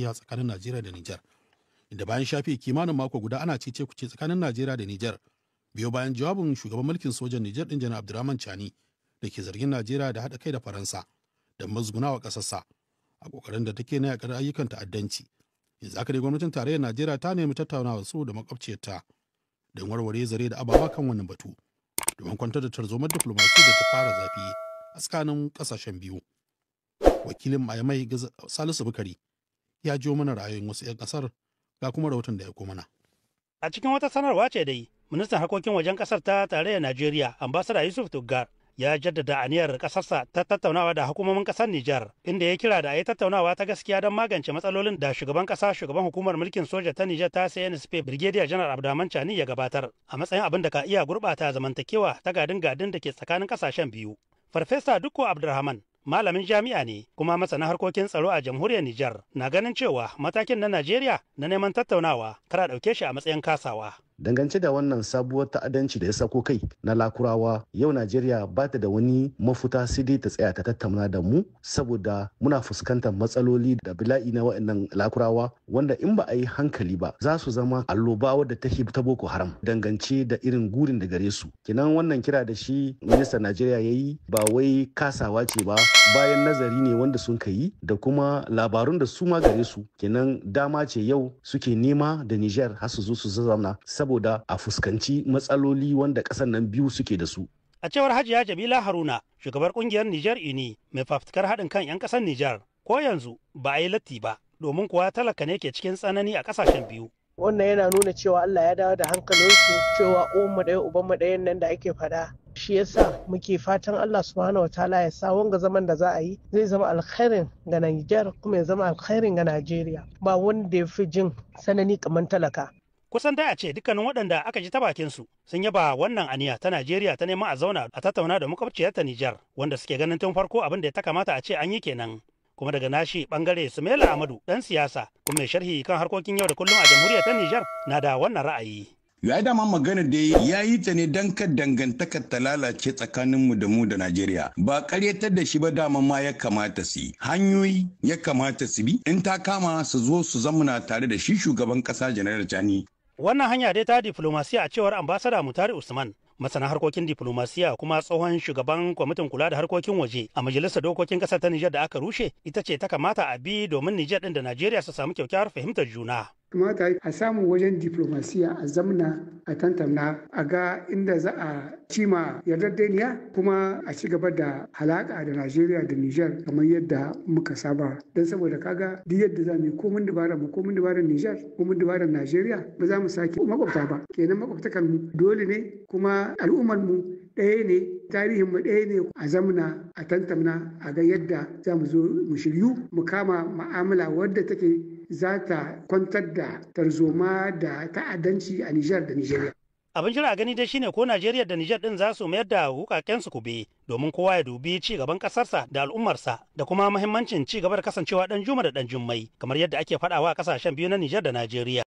diflomasiya tsakanin Najeriya da Nijar. Inda bayan shafe kimanin mako guda ana cece kuce tsakanin Najeriya da Nijar. Biyo bayan jawabin shugaban mulkin sojan Nijar din Janar Abdurrahman Chani da ke zargin Najeriya da haɗa kai da Faransa da musgunawa ƙasarsa a ƙoƙarin da take na yakar ayyukan ta'addanci. Yanzu haka dai gwamnatin tarayyar Najeriya ta nemi tattaunawa su da makwabciyarta don warware zare da ababa kan wannan batu domin kwantar da tarzomar diflomasiya da ta fara zafi a tsakanin ƙasashen biyu. Wakilin Mayamai Salisu Bukari ya jiyo mana ra'ayoyin wasu 'yan ƙasar, ga kuma rahoton da ya mana. A cikin wata sanarwa ce dai, ministan harkokin wajen kasar ta tarayyar Najeriya, Ambasada Yusuf Tuggar, ya jaddada aniyar kasarsa ta tattaunawa da hukumomin kasar Nijar, inda ya kira da a yi tattaunawa ta gaskiya don magance matsalolin da shugaban kasa, shugaban hukumar mulkin soja ta Nijar ta CNSP, Brigadier General Abdurrahman Chani, ya gabatar a matsayin abin da ka iya gurɓata zamantakewa ta gadin-gadin da ke tsakanin kasashen biyu. Farfesa Dukko Abdurrahman malamin jami'a ne kuma masana harkokin tsaro a jamhuriyar Nijar, na ganin cewa matakin na Najeriya na neman tattaunawa kara ɗauke shi a matsayin kasawa. Dangance da wannan sabuwar ta'addanci da ya sako kai na Lakurawa, yau Najeriya ba ta da wani mafuta sai dai ta tsaya ta tattauna da mu, saboda muna fuskantar matsaloli da bila'i na wa'annan Lakurawa, wanda in ba a yi hankali ba za su zama alloba wadda ta ta Boko Haram, dangance da irin gurin da gare su. Kenan wannan kira da shi ministan Najeriya ya yi ba wai kasawa ce ba, bayan nazari ne wanda sun kai da kuma labarun da su ma gare su. Kenan dama ce yau suke nema da Niger har su zo su zauna saboda a fuskanci matsaloli wanda ƙasar nan biyu suke da su. A cewar Hajiya Jamila Haruna, shugabar kungiyar Niger Uni mai fafutukar haɗin kan 'yan ƙasar Niger, ko yanzu ba a yi latti ba, domin kuwa talaka ne ke cikin tsanani a ƙasashen biyu. Wannan yana nuna cewa Allah ya dawo da hankalinsu, cewa uwanmu ɗaya ubanmu ɗayan nan da ake faɗa. Shi yasa muke fatan Allah subhanahu wataala ya sa wanga zaman da za a yi zai zama alkhairin ga Niger kuma ya zama alkhairin ga Najeriya. Ba wanda ya fi jin sanani kamar talaka. Kusan dai a ce dukkanin waɗanda aka ji ta bakin su sun yaba wannan aniya ta Najeriya ta neman a zauna a tattauna da makwabciyar ta Nijar, wanda suke ganin tun farko abin da ya ta kamata a ce an yi kenan. Kuma daga nashi bangare, Sumaila Amadu, dan siyasa kuma mai sharhi kan harkokin yau da kullum a jamhuriyar ta Nijar, na da wannan ra'ayi. Ya dama magana da ya yi ta ne don ka dangantakar ta lalace tsakaninmu da mu da Najeriya. Ba karyatar da shi ba, dama ma ya kamata su yi. Hanyoyi ya kamata su bi, in ta kama su zo su zamuna tare da shi shugaban kasa Janar Chani. Wannan hanya dai ta diflomasiya, a cewar Ambasada Mutari Usman, masana harkokin diflomasiya kuma tsohon shugaban kwamitin kula da harkokin waje a majalisar dokokin kasar ta Nijar da aka rushe, ita ce ta kamata a bi domin Nijar din da Najeriya su samu kyakkyawar fahimtar juna. Kamata a samu wajen diplomasiya a zamna a tantamna a ga inda za a cima yardardeniya, kuma a ci gaba da halaka da Najeriya da Niger kamar yadda muka saba, don saboda kaga duk yadda za mu yi, komin dubara mu, komin dubaran Niger, komin dubaran Najeriya, ba za mu sake makwabta ba. Kenan makwabtakan mu dole ne, kuma al'ummar mu ɗaya ne, tarihin mu ɗaya ne. A zamna a tantamna a ga yadda za mu zo mu shiryu mu kama ma'amala wadda take za ta kwantar da tarzoma da ta'addanci a Nijar da Nijeriya. Abin jira a gani dai shine ko Najeriya da Nijar din za su mayar da wukaken su kube, domin kowa ya dubi ci gaban kasarsa da al'ummarsa da kuma muhimmancin ci gaba da kasancewa dan juma da dan jummai, kamar yadda ake faɗawa a kasashen biyu na Nijar da Najeriya.